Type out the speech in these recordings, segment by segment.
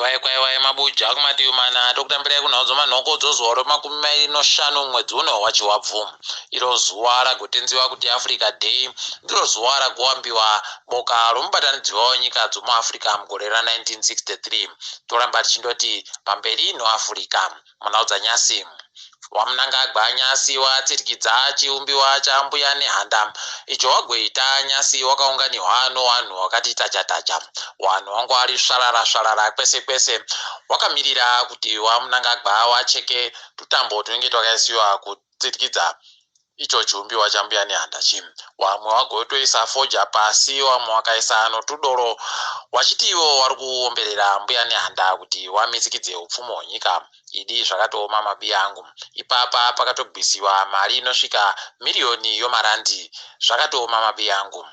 Kwaiwai kwaiwai mabuja kumativi mana tokutambirai kunhau dzomanhoko dzozuva remakumi mairi noshanu mwedzi uno waChivabvu. Iro zuva ragotenziwa kuti Africa Day ndiro zuva ragoambiwa boka romubatanidzwa wenyika dzomuAfrica mugore ra1963. Toramba tichindoti pamberi noAfrica. Munhau dzanyasi waMnangagwa nyasi watsirikidza chiumbiwa chaMbuya Nehanda icho wagoita nyasi wakaunganihwa nowanhu wakati tacha tacha. Wanhu wangu wari svarara svarara kwese kwese wakamirira kuti waMnangagwa wacheke tutambo tunenge twakaisiwa kutsirikidza icho chiumbiwa chaMbuya Nehanda chi. Wamwe wagotoisa fodya pasi, wamwe wakaisa notudoro wachiti ivo wari kuomberera Mbuya Nehanda kuti wamitsikidze upfumi hwenyika. Idi zvakatooma mabiya angu. Ipapa pakatobvisiwa mari inosvika miriyoni yomarandi. Zvakatooma mabiya angu.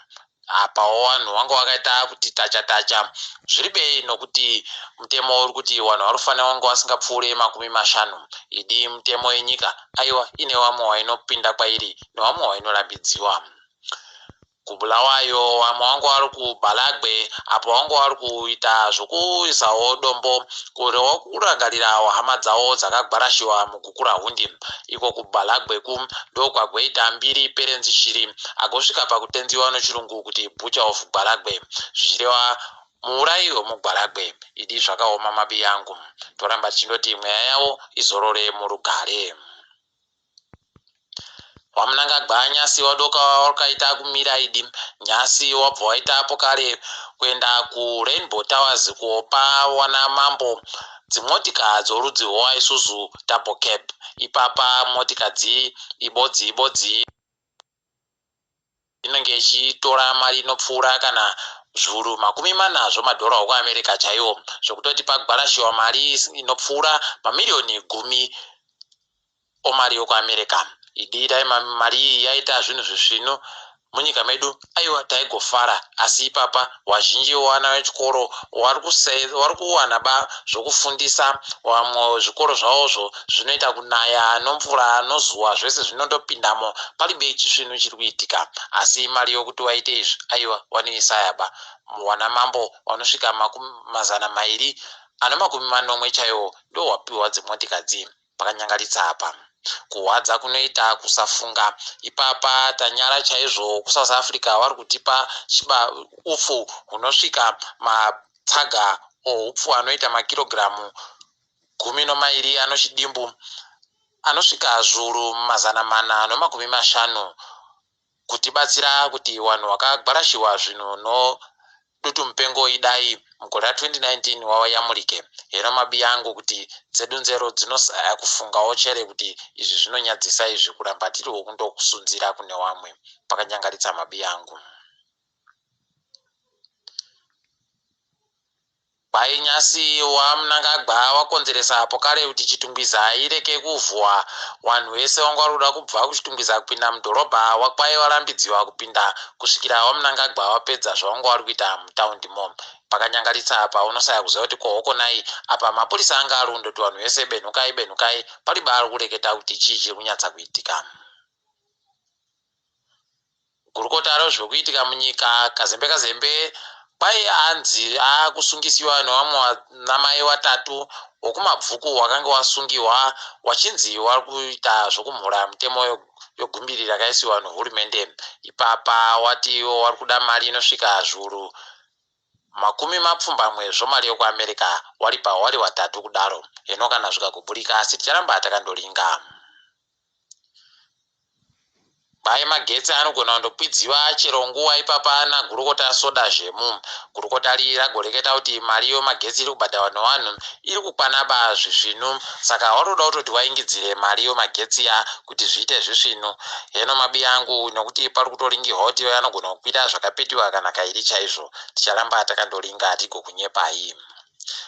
Apawo vanhu vanga vakaita kuti tacha tacha zviri bei nokuti mutemo uri kuti vanhu vari kufanira kunge vasingapfuure 50. Idi mutemo yenyika aiwa ine vamwe wainopinda kwairi nevamwe wainorambidziwa. KuBulawayo vamwe vanga vari kuBhalagwe apo vanga vari kuita zvokuisawo dombo kurewo kurangarira hama dzavo dzakagwarashiwa muGukurahundi. Iko kuBhalagwe ku ndokwagoita mbiri Perenzi Shiri agosvika pakutenziwa nochirungu kuti Butcher of Gwalagwe zvichireva muurayi wemuGwalagwe. Idi zvakaoma mabiyangu. Toramba tichindoti mweya yavo izorore murugare. WaMnangagwa nyasi wadoka wakaita kumira idi nyasi wabva waita pokare kuenda kuRainbow Towers kuopa wana mambo dzimotika dzorudzi rwaIsuzu Double Cab. Ipapa motika dzi ibodzi ibodzi inenge ichitora mari inopfuura kana zviuru 40 zvomadhora okuAmerica chaiwo, zvokutoti pagwarashiwa mari inopfuura mamiriyoni 10 omari yokuAmerica. Idi dai mari iyi yaita zvinhu zvisvinu munyika medu, aiwa taigofara. Asi ipapa wazhinji wana wechikoro wari kuwana ba zvokufundisa, wamwe zvikoro zvavozvo zvinoita kunaya nomvura nozuva zvese zvinondopindamo, palibe chisvinu chiri kuitika. Asi mari yokuti waite izvi aiwa wanoisaya ba. Wana mambo wanosvika 270 chaiwo ndowapiwa dzimotikadzi. Pakanyangaritsa apa. Kuhwadza kunoita kusafunga ipapa tanyara chaizvo kuSouth Africa vari kutipa chiba upfu hunosvika matsaga oupfu anoita makirogiramu 12 anochidimbu anosvika zviuru 450 kutibatsira kuti vanhu vakagwarashiwa zvinhu no dutumupengo idai mugore ra2019 wavayamurike. Hero mabiya angu kuti dzedu nzero dzinosaya kufungawo chere kuti izvi zvinonyadzisa izvi kuramba tiri wokundokusunzira kune wamwe. Pakanyangaritsa mabiya angu. Kwai nyasi waMnangagwa wakonzeresa apo kare kuti Chitungwiza ireke kuvhuwa wanhu wese wanga wari kuda kubva kuChitungwiza kupinda mudhorobha wakwai warambidziwa kupinda kusvikira waMnangagwa wapedza zvawanga wari kuita mutaundi mo. Pakanyangaritsa apa unosaya kuziva kuti kohokonai apa mapurisa anga ari kundoti vanhu vese benhukai benhukai palibe ari kureketa kuti chii chiri kunyatsa kuitika. Gurukota rezvekuitika munyika Kazembe Kazembe kwai anzi akusungisiwa nevamwe vanamai watatu wokuMabvuku wakange wasungiwa wachinzi wari kuita zvokumhura mitemo yogumbiri rakaisiwa nehurumende. Ipapa wati iwo wari kuda mari inosvika zviuru 80 zvomari yokuAmerica waripa wari watatu kudaro. Hino kana zvikagoburika asi ticharamba takandoringa. Kwai magetsi anogona kundokwidziwa chero nguva ipapa nagurukota Soda Zhemu. Gurukota riyi ragoreketa kuti mari yomagetsi iri kubhadharwa nevanhu iri kukwana ba zvisvinu saka watoda kutoti waingidzire mari yomagetsi ya kuti zviite zvisvinu. Heno mabiya angu nokuti pari kutoringirwa kuti anogona kukwira zvakapetiwa kana kairi chaizvo. Ticharamba takandoringa tigokunyepai.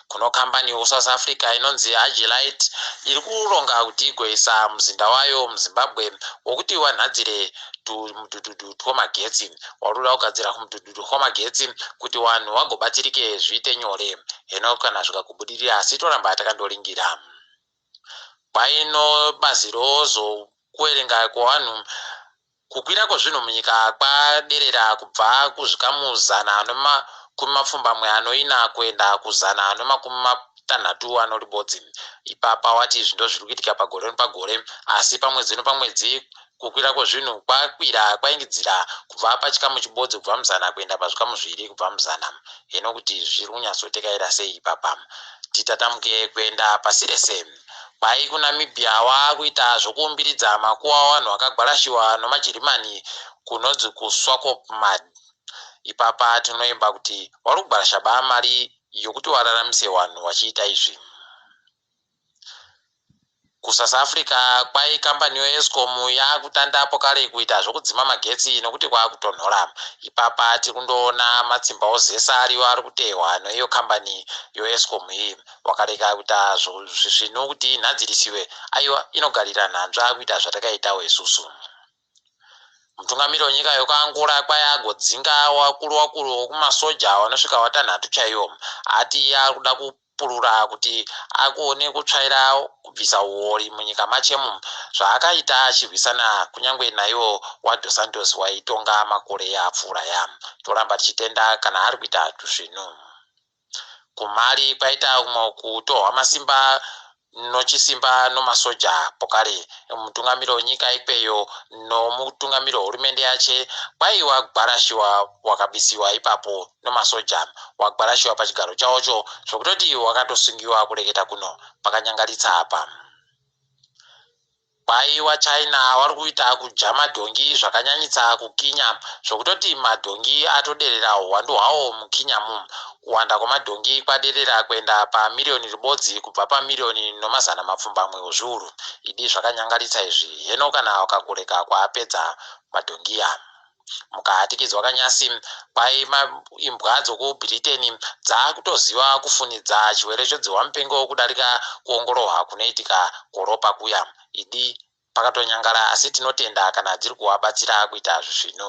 Kuno kambani yekuSouth Africa inonzi Agilite iri kuronga kuti igoisa muzinda wayo muZimbabwe wokuti wanhadzire tumudhudhudhu twemagetsi. Wari kuda kugadzira kumudhudhudhu twemagetsi kuti vanhu vagobatsirike zviite nyore. Heno kana zvikagobudirira asi toramba takandoringira. Kwaino bazi rozokuverenga kwevanhu Kukwira kwezvinhu munyika kwaderera kubva kuzvikamu 189 kuenda kuzana nemakumi matanhatu anoribodzi. Ipapa wati izvi ndozviri kuitika pagore nepagore, asi pamwedzi nepamwedzi kukwira kwezvinhu kwakwira kwaingidzira kubva pachikamu chibodzi kubva muzana kuenda pazvikamu zviviri kubva muzana. Hino kuti zviri kunyatsotekaira sei ipapa. Titatamuke kuenda pasi rese. Kwai kuNamibia waakuita zvokuumbiridza makuva avanhu vakagwarashiwa nomaJerimani kunonzi kuSwakopmund. Ipapa tinoimba kuti wari kugwarasha ba mari yokuti wararamise vanhu vachiita izvi. KuSouth Africa kwai kambani yoEskom yakutandapo kare kuita zvokudzima magetsi nokuti kwakutonhora. Ipapa tiri kundoona matsimba ozesa ariwo ari kutehwa noiyo kambani yoEskom iyi. Wakarega kuita zvisvinu kuti inhadzirisiwe, aiwa inogarira nhanzva kuita zvatakaitawo isusu. Mutungamiri wenyika yokuAngola kwai agodzinga wakuru wakuru wokumasoja vanosvika vatanhatu chaivo. Ati ari kuda kupurura kuti agone kutsvaira kubvisa huori munyika machemu zvaakaita achirwisana kunyange naiwo waDos Santos waitonga makore apfuura ya. Toramba tichitenda kana ari kuita tuzvinhu. KuMali kwaita kumwe kutorwa masimba nochisimba nomasoja pokare mutungamiri wenyika ikweyo nomutungamiri wehurumende yache kwai wagwarashiwa wakabisiwa ipapo nomasoja wagwarashiwa pachigaro chawocho zvokutoti wakatosungiwa kureketa kuno pakanyangaritsa apa. Kwai waChina wari kuita kudya madhongi zvakanyanyisa kukinya zvokutoti madhongi atoderera huwandu hwawo mukinyamu. Kuwanda kwemadhongi kwaderera kuenda pamiriyoni ribodzi kubva pamiriyoni nomazana mapfumbamwe ozviuru. Idi zvakanyangaritsa izvi heno kana wakakureka kwaapedza madhongiya. Mukahatikidzwa kanyasi kwai imbwa dzokuBritain dzakutoziva kufunidza chiwere chodzihwa mupengo kudarika kuongororwa kunoitika koropa kuya. Idi pakatonyangara asi tinotenda kana dziri kuvabatsira kuita zvisvinu.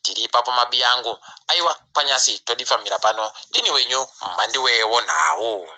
Tiri ipapo mabiyangu. Aiwa kwanyasi todifamira pano ndini wenyu mhandiwe wonhau.